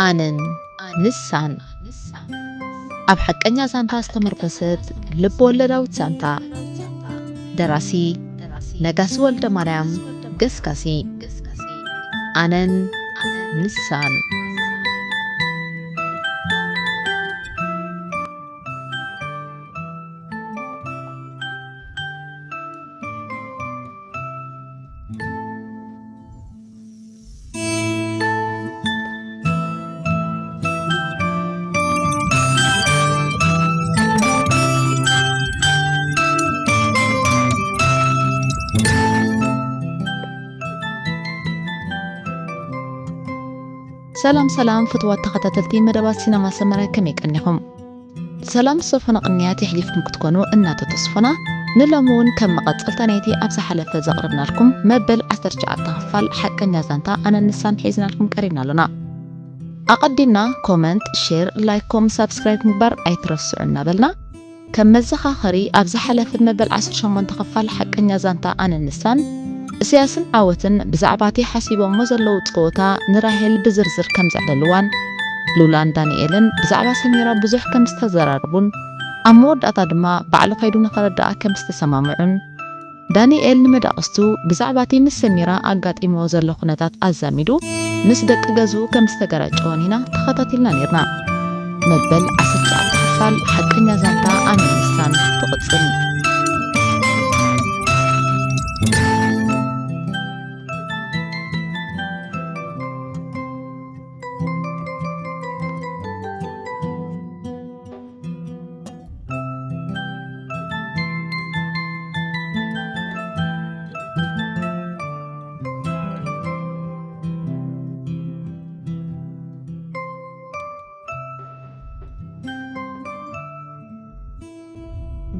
ኣነን ንሳን። ኣብ ሓቀኛ ዛንታ ዝተመርኮሰት ልብ ወለዳዊት ዛንታ። ደራሲ ነጋሲ ወልደ ማርያም ገስጋሲ። ኣነን ንሳን። ሰላም ሰላም ፍትዋት ተኸታተልቲ መደባት ሲነማ ሰመረ፣ ከመይ ቀኒኹም? ሰላም ዝሰፈኖ ቅንያት የሕሊፍኩም ክትኮኑ እናተተስፎና፣ ንሎሚ እውን ከም መቐጸልታ ናይቲ ኣብ ዝሓለፈ ዘቕርብናልኩም መበል ዓሰርተ ትሽዓተ ክፋል ሓቀኛ ዛንታ ኣነን ንሳን ሒዝናልኩም ቀሪብና ኣሎና። ኣቐዲምና ኮመንት፣ ሼር፣ ላይክ ከምኡ ሳብስክራይብ ምግባር ኣይትረስዑ እናበልና፣ ከም መዘኻኸሪ ኣብ ዝሓለፈ መበል ዓሰርተ ሸሞንተ ክፋል ሓቀኛ ዛንታ ኣነን ንሳን፣ እስያስን ዓወትን ብዛዕባ እቲ ሓሲቦሞ ዘለዉ ጸወታ ንራሄል ብዝርዝር ከም ዘዕለልዋን፣ ሉላን ዳንኤልን ብዛዕባ ሰሚራ ብዙሕ ከም ዝተዘራረቡን፣ ኣብ መወዳእታ ድማ ባዕሉ ከይዱ ንኸረድኣ ከም ዝተሰማምዑን፣ ዳንኤል ንመዳቕስቱ ብዛዕባ እቲ ምስ ሰሚራ ኣጋጢምዎ ዘሎ ኩነታት ኣዛሚዱ ምስ ደቂ ገዝኡ ከም ዝተገራጨወን ኢና ተኸታቲልና ነይርና። መበል ዓሰርተ ትሽዓተ ክፋል ሓቀኛ ዛንታ ኣነን ንሳን ትቕጽል።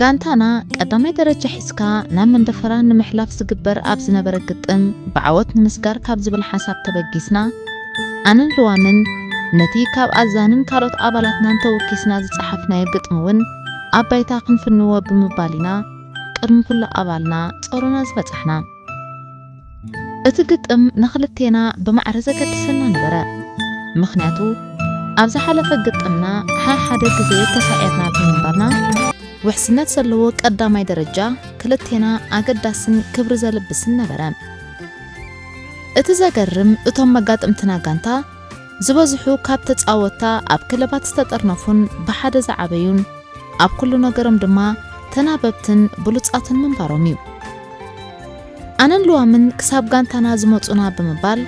ጋንታና ቀዳማይ ደረጃ ሒዝካ ናብ መንደፈራ ንምሕላፍ ዝግበር ኣብ ዝነበረ ግጥም ብዓወት ንምስጋር ካብ ዝብል ሓሳብ ተበጊስና፣ ኣነን ልዋምን ነቲ ካብ ኣዛንን ካልኦት ኣባላትናን ተወኪስና ዝጸሓፍናዮ ግጥሚ እውን ኣብ ባይታ ክንፍንዎ ብምባል ኢና ቅድሚ ኩሉ ኣባልና ጾሮና ዝበጻሕና። እቲ ግጥም ንኽልቴና ብማዕረ ዘገድሰና ነበረ። ምኽንያቱ፣ ኣብ ዝሓለፈ ግጥምና ሓሓደ ግዜ ተሳዒርና ብምንባርና፣ ውሕስነት ዘለዎ ቀዳማይ ደረጃ ክልቴና ኣገዳስን ክብሪ ዘልብስን ነበረ። እቲ ዘገርም፣ እቶም መጋጥምትና ጋንታ ዝበዝሑ ካብ ተጻወትታ ኣብ ክለባት ዝተጠርነፉን ብሓደ ዝዓበዩን፣ ኣብ ኩሉ ነገሮም ድማ ተናበብትን ብሉጻትን ምንባሮም እዩ። ኣነን ልዋምን ክሳብ ጋንታና ዝመጹና ብምባል፣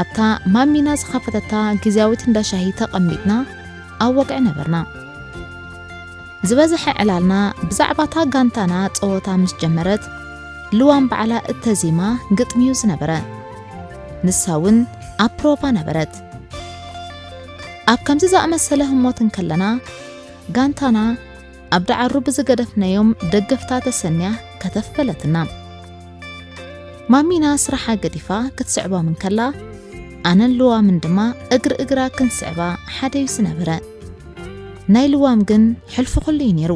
ኣብታ ማሚና ዝኸፈተታ ግዝያዊት እንዳ ሻሂ ተቐሚጥና ኣብ ወግዒ ነበርና። ዝበዝሐ ዕላልና ብዛዕባታ ጋንታና ጸወታ ምስ ጀመረት፣ ልዋም ባዕላ እተዚማ ግጥሚ እዩ ዝነበረ። ንሳ እውን ኣብ ፕሮቫ ነበረት። ኣብ ከምዚ ዝኣመሰለ ህሞት እንከለና፣ ጋንታና ኣብ ደዓሩ ብዝገደፍናዮም ደገፍታ ተሰንያ ከተፍ በለትና። ማሚና ስራሓ ገዲፋ ክትስዕቦም እንከላ፣ ኣነን ልዋምን ድማ እግሪ እግራ ክንስዕባ ሓደ እዩ ዝነበረ። ናይ ልዋም ግን ሕልፊ ኩሉ እዩ ነይሩ።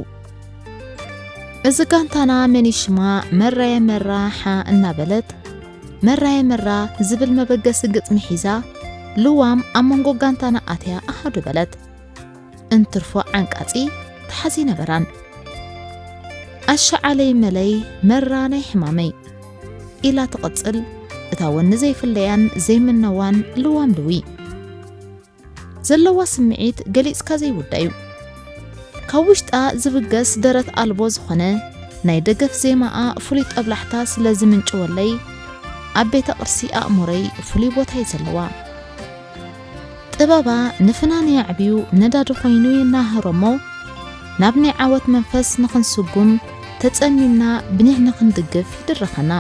እዚ ጋንታና መን እዩ ሽማ መራየ መራ ሓ እናበለት፣ መራየ መራ ዝብል መበገሲ ግጥሚ ሒዛ፣ ልዋም ኣብ መንጎ ጋንታና ኣትያ ኣሃዱ በለት። እንትርፎ ዓንቃጺ ተሓዚ ነበራን። ኣሻዓለይ መለይ መራ ናይ ሕማመይ ኢላ ትቕጽል፣ እታ ወኒ ዘይፍለያን ዘይምነዋን ልዋም ልዊ። ዘለዋ ስምዒት ገሊጽካ ዘይውዳእ እዩ። ካብ ውሽጣ ዝብገስ ደረት ኣልቦ ዝኾነ ናይ ደገፍ ዜማኣ ፍሉይ ጠብላሕታ ስለ ዝምንጭወለይ፣ ኣብ ቤተ ቅርሲ ኣእምሮይ ፍሉይ ቦታ እዩ ዘለዋ። ጥበባ ንፍናን የዕብዩ ነዳዲ ኮይኑ የናህሮ እሞ፣ ናብ ናይ ዓወት መንፈስ ንኽንስጉም ተጸሚምና ብኒሕ ንኽንድግፍ ይድርኸና።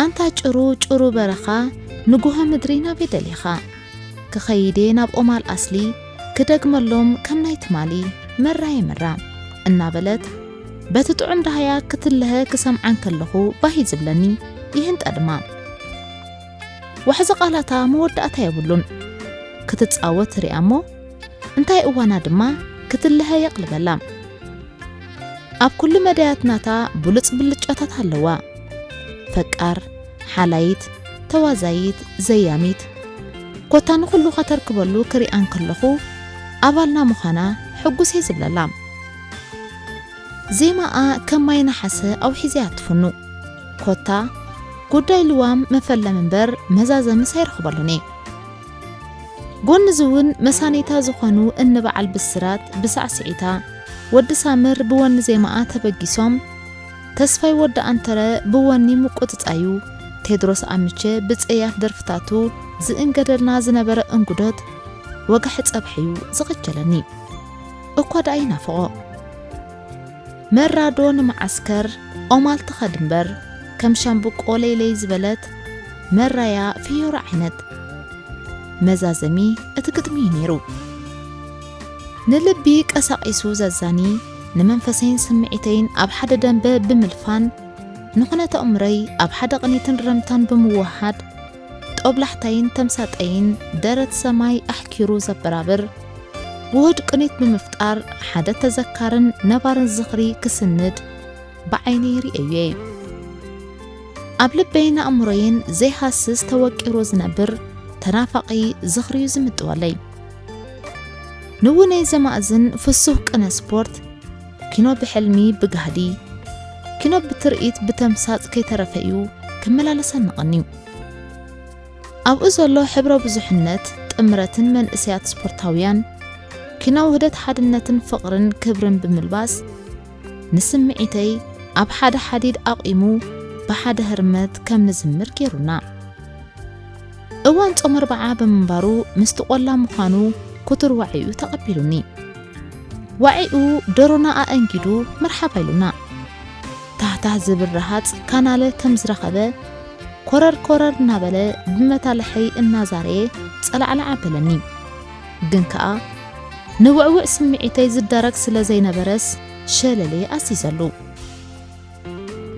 ኣንታ ጭሩ ጭሩ በረኻ ንጉሆ ምድሪ ናበይ ደሊኻ? ክኸይድ እየ ናብ ኦማል ኣስሊ ክደግመሎም ከም ናይ ትማሊ መራየ መራ እናበለት በቲ ጥዑም ደሃያ ክትልሀ ክሰምዓ እንከለኹ ባህ ዝብለኒ ይህንጠ ድማ። ዋሕዚ ቃላታ መወዳእታ የብሉን። ክትጻወት ሪኣ እሞ እንታይ እዋና ድማ ክትልሀ የቕልበላ። ኣብ ኩሉ መዳያት ናታ ብሉጽ ብልጫታት ኣለዋ። ፈቃር፣ ሓላይት፣ ተዋዛይት፣ ዘያሚት። ኮታ ንኹሉ ከተርክበሉ ክሪኣን ከለኹ ኣባልና ምዃና ሕጉስ እየ ዝብለላ። ዜማኣ ከም ማይ ነሓሰ ኣውሒዘያ ትፍኑ። ኮታ ጉዳይ ልዋም መፈለም እምበር መዛዘምስ ኣይረኽበሉን እየ። ጎንዚ እውን መሳኔታ ዝኾኑ እኒ በዓል ብስራት ብሳዕስዒታ፣ ወዲ ሳምር ብወኒ ዜማኣ ተበጊሶም፣ ተስፋይ ወዲ ኣንተረ ብወኒ ምቁጽጻዩ፣ ቴድሮስ ኣምቼ ብጸያፍ ደርፍታቱ ዝእንገደልና ዝነበረ እንጉዶት ወጋሒ ጸብሐዩ ዝኸጀለኒ። እኳ ደኣ ይናፍቖ። መራዶ ንመዓስከር ኦማል ትኸድ እምበር፣ ከም ሻምብቆ ለይለይ ዝበለት መራያ ፍዮሪ ዓይነት መዛዘሚ እቲ ግጥሚ እዩ ነይሩ። ንልቢ ቀሳቒሱ ዘዛኒ፣ ንመንፈሰይን ስምዒተይን ኣብ ሓደ ደንበ ብምልፋን፣ ንኹነተ ኣእምሮይ ኣብ ሓደ ቅኒትን ረምታን ብምውህሃድ፣ ጦብላሕታይን ተምሳጠይን ደረት ሰማይ ኣሕኪሩ ዘበራብር፣ ውሁድ ቅኒት ብምፍጣር ሓደ ተዘካርን ነባርን ዝኽሪ ክስንድ ብዓይነይ ርእየዮ እየ። ኣብ ልበይን ኣእምሮይን ዘይሃስስ ተወቂሩ ዝነብር ተናፋቒ ዝኽሪ እዩ ዝምጥወለይ። ንውነይ ዘማእዝን ፍሱህ ቅነ ስፖርት፣ ኪኖ ብሕልሚ ብጋህዲ፣ ኪኖ ብትርኢት ብተምሳጥ ከይተረፈ እዩ ክመላለሰኒ ቀንዩ። ኣብኡ ዘሎ ሕብረ ብዙሕነት ጥምረትን መንእሰያት ስፖርታውያን፣ ኪኖ ውህደት ሓድነትን ፍቕርን ክብርን ብምልባስ፣ ንስምዒተይ ኣብ ሓደ ሓዲድ ኣቑሙ ብሓደ ህርመት ከም ንዝምር ገይሩና። እዋን ጾም ኣርብዓ ብምንባሩ ምስቲ ቆላ ምዃኑ ክቱር ዋዒኡ ተቐቢሉኒ። ዋዒኡ ደሮና ኣእንጊዱ መርሓባ ኢሉና። ታህታህ ዝብል ረሃጽ ካናለ ከም ዝረኸበ ኮረር ኮረር እናበለ ብመታልሐይ እናዛረየ ጸላዕላዕ ኣበለኒ። ግን ከኣ ንውዕውዕ ስምዒተይ ዝዳረግ ስለ ዘይነበረስ ሸለለየ ኣዚዘሉ።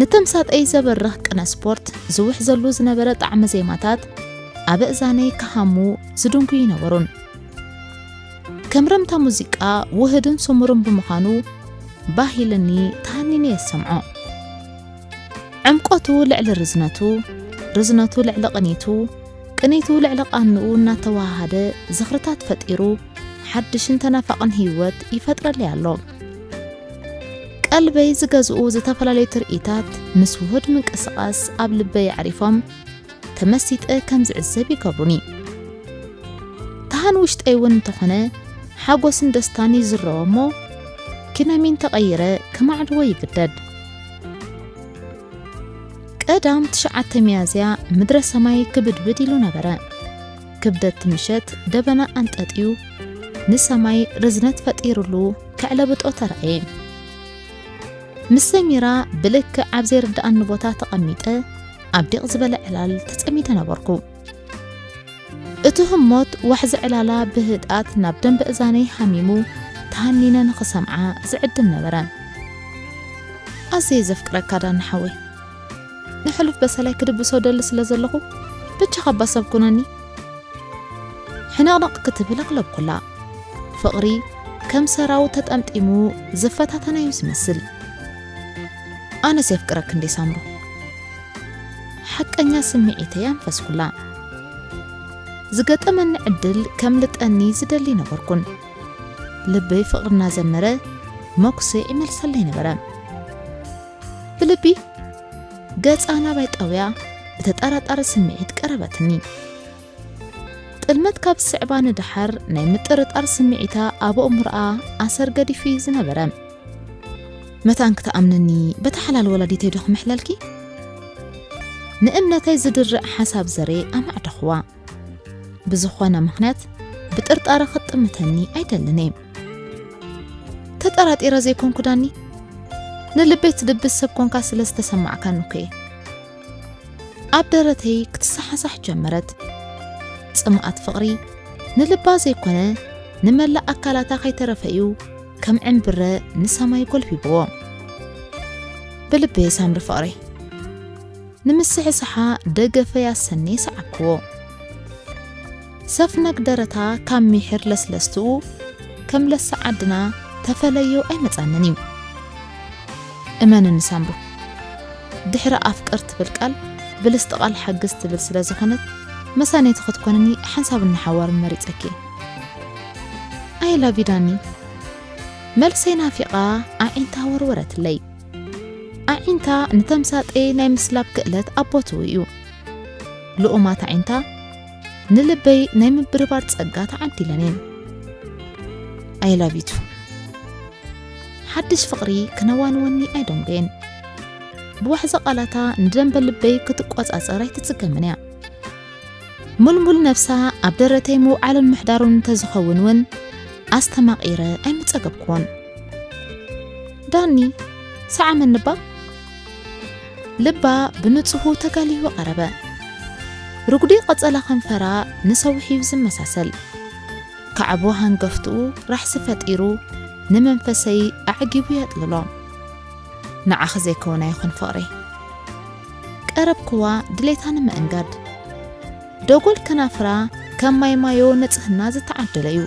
ንተምሳጠይ ዘበርኽ ቅነ ስፖርት ዝውሕዘሉ ዝነበረ ጣዕመ ዜማታት ኣብ እዛነይ ክሃሙ ዝድንጉዩ ኣይነበሩን። ከም ረምታ ሙዚቃ ውህድን ስሙርን ብምዃኑ ባህ ኢሉኒ ተሃኒነ እየ ዝሰምዖ። ዕምቆቱ ልዕሊ ርዝነቱ፣ ርዝነቱ ልዕሊ ቅኒቱ፣ ቅኒቱ ልዕሊ ቃንኡ እናተወሃሃደ ዝኽርታት ፈጢሩ ሓድሽን ተናፋቕን ህይወት ይፈጥረለይ ኣሎ። ቀልበይ ዝገዝኡ ዝተፈላለዩ ትርኢታት ምስ ውሁድ ምንቅስቓስ ኣብ ልበይ ኣዕሪፎም ተመሲጠ ከም ዝዕዘብ ይገብሩኒ። ተሃን ውሽጠይ እውን እንተኾነ ሓጎስን ደስታን ይዝረቦ እሞ ኪነሚን ተቐይረ ክማዕድዎ ይግደድ። ቀዳም ትሽዓተ ሚያዝያ ምድረ ሰማይ ክብድብድ ኢሉ ነበረ። ክብደት ምሸት ደበና ኣንጠጥዩ ንሰማይ ርዝነት ፈጢሩሉ ከዕለብጦ ተራእየ። ምስ ሰሚራ ብልክዕ ኣብ ዘይርድኣኒ ቦታ ተቐሚጠ ኣብ ዲቕ ዝበለ ዕላል ተጸሚደ ነበርኩ። እቲ ህሞት ዋሕዚ ዕላላ ብህድኣት ናብ ደንበ እዛነይ ሃሚሙ ተሃኒነ ንኽሰምዓ ዝዕድም ነበረ። ኣዝየ ዘፍቅረካ ዳኒ ሓወይ፣ ንሕሉፍ በሰላይ ክድብሶ ደሊ ስለ ዘለኹ ብቻኻ እባ ሰብ ኩነኒ። ሕንቕንቕ ክትብል ኣቕለብኩላ። ፍቕሪ ከም ሰራው ተጠምጢሙ ዝፈታተናዩ ዝመስል። ኣነስ የፍቅረክ እንዴ ሳምሩ? ሓቀኛ ስምዒተይ ኣንፈስኩላ። ዝገጠመኒ ዕድል ከምልጠኒ ዝደሊ ነበርኩን። ልበይ ፍቕሪ እናዘመረ መኩሴ ይመልሰለይ ነበረ። ብልቢ ገጻ ናባይ ጠውያ ብተጠራጣሪ ስምዒት ቀረበትኒ። ጥልመት ካብ ዝስዕባ ንደሓር ናይ ምጥርጣር ስምዒታ ኣብ ኣእምሮኣ ኣሰር ገዲፉ እዩ ዝነበረ። መታን ክትኣምንኒ በታ ሓላል ወላዲተይ ዶ ክምሕለልኪ? ንእምነተይ ዝድርዕ ሓሳብ ዘሬ ኣማዕደኽዋ። ብዝኾነ ምኽንያት ብጥርጣረ ክትጥምተኒ ኣይደልን እየ። ተጠራጢረ ዘይኮንኩ ዳኒ፣ ንልበይ ትድብስ ሰብ ኮንካ ስለ ዝተሰማዕካኒ እኮ እየ። ኣብ ደረተይ ክትሰሓሳሕ ጀመረት። ጽምኣት ፍቕሪ ንልባ ዘይኮነ ንመላእ ኣካላታ ከይተረፈ እዩ ከም ዕምብረ ንሰማይ ጎልቢብዎ። ብልበየ ሳምሪ ፍቕረይ፣ ንምስሕስሓ ደገፈይ ኣሰንየ ሰዓብክዎ። ሰፍነግ ደረታ ካብ ሚሕር ለስለስትኡ ከም ለሳ ዓድና ተፈለዮ ኣይመጻንን እዩ። እመንኒ ሳምሩ፣ ድሕሪ ኣፍቅር ትብል ቃል ብልስቲ ቃል ሓግዝ ትብል ስለ ዝኾነት መሳነይቲ ክትኮንኒ ሓንሳብ እናሓዋር መሪጸኪ። I love you ዳኒ። መልሰይ ናፊቓ ኣዒንታ ወርወረትለይ። ኣዒንታ ንተምሳጠይ ናይ ምስላብ ክእለት ኣቦትኡ እዩ። ልኡማት ኣዒንታ ንልበይ ናይ ምብርባር ጸጋ ተዓዲለን እየን። I love you too። ሓድሽ ፍቕሪ ክነዋንወኒ ኣይደንጎየን። ብዋሕዚ ቃላታ ንደንበ ልበይ ክትቆጻጸር ኣይትጽገምን እያ። ሙልሙል ነብሳ ኣብ ደረተይ ምውዓልን ምሕዳሩን እንተዝኸውን እውን ኣስተማቒረ ኣይምጸገብኩዎን። ዳኒ፣ ሰዓመኒ እባ። ልባ ብንጹሁ ተጋልዩ ቀረበ። ርጉዲ ቀጸላ ከንፈራ ንሰውሒ እዩ ዝመሳሰል። ካዕቦ ሃንገፍትኡ ራሕሲ ፈጢሩ ንመንፈሰይ ኣዕጊቡ የጥልሎ። ንዓኺ ዘይከውን ኣይኹን ፍቕረይ። ቀረብክዋ ድሌታ ንምእንጋድ። ደጎል ከናፍራ ከም ማይ ማዮ ንጽህና ዝተዓደለ እዩ።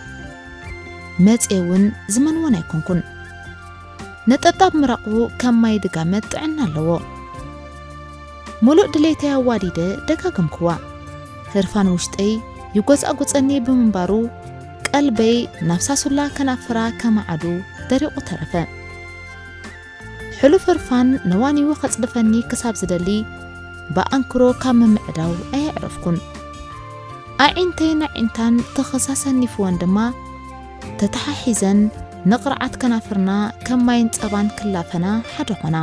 መጽየ እውን ዝመንወን ኣይኮንኩን። ነጠብጣብ ምራቑ ከም ማይ ድጋመት ጥዕና ኣለዎ። ሙሉእ ድሌተይ ኣዋዲደ ደጋገምክዋ። ህርፋን ውሽጠይ ይጎጻጉጸኒ ብምንባሩ፣ ቀልበይ ናብ ሳሱላ ከናፍራ ከማዓዱ ደሪቑ ተረፈ። ሕሉፍ ህርፋን ነዋኒዉ ከጽድፈኒ ክሳብ ዝደሊ፣ ብኣንክሮ ካብ ምምዕዳው ኣየዕረፍኩን። ኣዒንተይን ኣዒንታን ተኸሳሰኒፍወን ድማ፣ ተተሓሒዘን ንቕርዓት ከናፍርና ከም ማይን ጸባን ክላፈና ሓደ ኾና።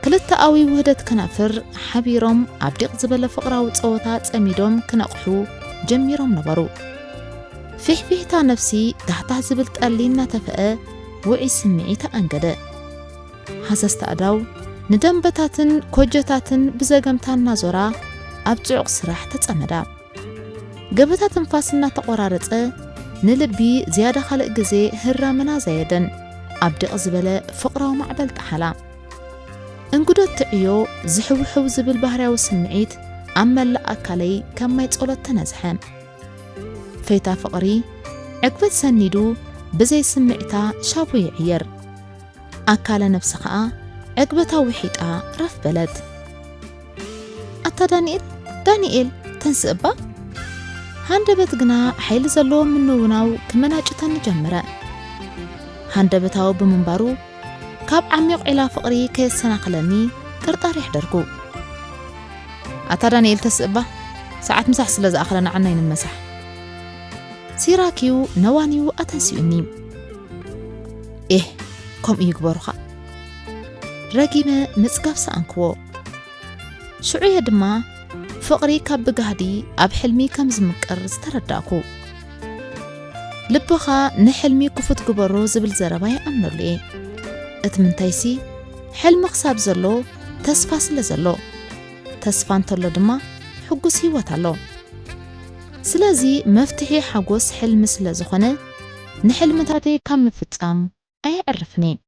ክልተኣዊ ውህደት ከናፍር ሓቢሮም ኣብ ዲቕ ዝበለ ፍቕራዊ ጸወታ ጸሚዶም ክነቕሑ ጀሚሮም ነበሩ። ፊሕፊሕታ ነፍሲ ታህታህ ዝብል ጠሊ እናተፈአ ውዑይ ስምዒት ኣኣንገደ። ሃሰስቲ ኣእዳው ንደንበታትን ኮጆታትን ብዘገምታ እናዞራ ኣብ ጽዑቕ ስራሕ ተጸመዳ። ገበታ ትንፋስ እናተቖራረጸ ንልቢ ዝያዳ ካልእ ግዜ ህራመን ኣዛየደን ኣብ ድቕ ዝበለ ፍቕራዊ ማዕበል ጠሓላ። እንግዶት ትዕዮ ዝሕውሕው ዝብል ባህርያዊ ስምዒት ኣብ መላእ ኣካለይ ከም ማይ ጸሎት ተነዝሐ። ፈይታ ፍቕሪ ዕግበት ሰኒዱ ብዘይ ስምዒታ ሻቡ ይዕየር። ኣካለ ነብሲ ኸኣ ዕግበታ ውሒጣ ረፍ በለት። ኣታ ዳንኤል፣ ዳንኤል፣ ተንስእ እባ። ሃንደበት ግና ሓይሊ ዘለዎ ምንውናው ክመናጭተኒ ጀመረ። ሃንደበታዊ ብምንባሩ፣ ካብ ዓሚቕ ዒላ ፍቕሪ ከየሰናኽለኒ ጥርጣረ የሕደርኩ። ኣታ ዳንኤል፣ ተስእ እባ፣ ሰዓት ምሳሕ ስለ ዝኣኸለ ንዓና ኣይንመሳሕ። ሲራክዩ ነዋንዩ ኣተንሲኡኒ። ኤህ፣ ከምኡ ይግበሩኻ። ረጊመ ምጽጋብ ሰኣንክዎ። ሽዑ'የ ድማ ፍቕሪ ካብ ብጋህዲ ኣብ ሕልሚ ከም ዝምቅር ዝተረዳእኩ። ልብኻ ንሕልሚ ክፉት ግበሮ ዝብል ዘረባ ይኣምነሉ እየ። እቲ ምንታይሲ፣ ሕልሚ ክሳብ ዘሎ፣ ተስፋ ስለ ዘሎ። ተስፋ እንተሎ ድማ፣ ሕጉስ ህይወት ኣሎ። ስለዚ፣ መፍትሒ ሓጎስ ሕልሚ ስለ ዝኾነ፣ ንሕልምታተይ ካብ ምፍጻም ኣየዕርፍን እየ።